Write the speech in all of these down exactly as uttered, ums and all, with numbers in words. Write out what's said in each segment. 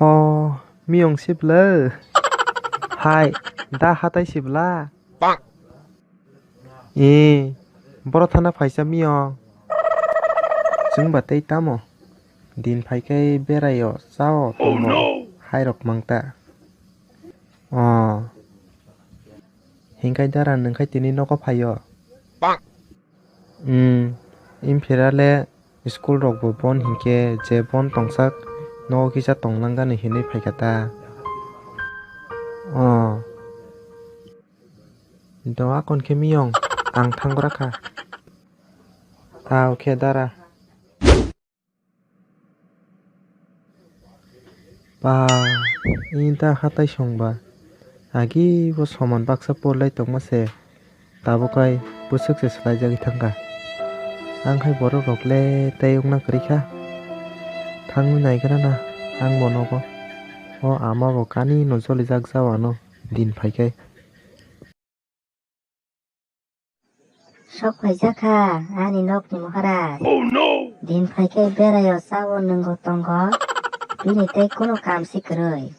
O, miyong sibla. Hai, da hatai sibla. E, boro thana phaisa miyong. Chwngba tei tamo? Din phaikhai beraio, chao tongo. Hairok mangta. O. Hinkhai dara nwngkhai tini nogo phaio? Umm, imphira le school rokbo bon hinkhe je bon tongsak nogo kisa tonglanggani hinwi phaikha ta. O. Do akon khe miyong, ang thanggra kha. Tao khe dara. Ba, ita hatai songba. Agi bo soman baksa porlai tongma se. Tabuk kai bwswk se swlaijagwi thangkha. Ang khai borok rok le tei wngna kwrwi kha. Thangwi naigra na ang bono bo. O ama bo kani no jolijak jao ano din phaikhai. Sok phaijak kha ani nokni Maharaj. Din phaikhai beraio chao nwngo tongo, bini tei kunu kam si kwrwi.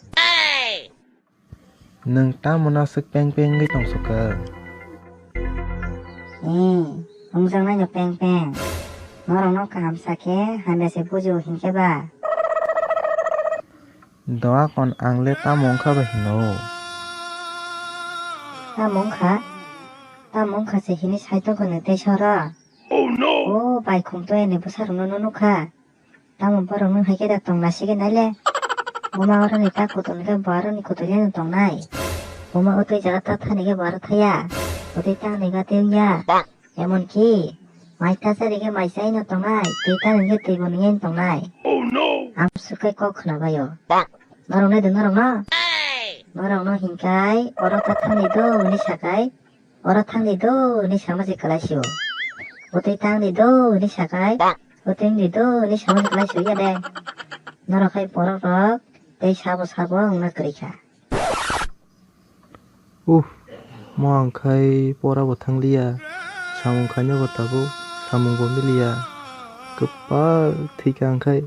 Nwng tamo naswk peng peng wngwi tongsuka? Ee, wngjaknaino peng peng. Norokno kaham sakhe hamya se bujio hinkhe ba? Doakon ang le tamo wngkha bai hino? Tamo wngkha? Tamo wngkha se hinwi sai tongkha nwng tei sora? O bai khum toyani bwsarokno no nukha. Tamo borok nwng hai khe da tong nasigwi nai le? Buma oroni ta kutung khe bo aroni kutung le no tongnai. Buma o twi jaga ta thani khe bo aro thaya. O twi tangni ba tei wngya. Emonki mai ta chari khe mai chaino tongnai, twi ta nungkhe twibo nungyaino tongnai. Amswk khe kok khwnabaio. Norok nai do norokno? Norokno hinkai oro ta thangni do hwnwi sakai, oro thangni do hwnwi sama se kwlaisio. Bwtwi tangni do hwnwi sakai, bwtwi wngni do hwnwi sama se kwlaisio ya de. Norok hai borok rok tei sabo sabo wngna kwrwi kha. Uff, mo ang khai pora bo thangliya, samung khaina bo tabuk samung bo miliya, kwpal thwikha ang khai.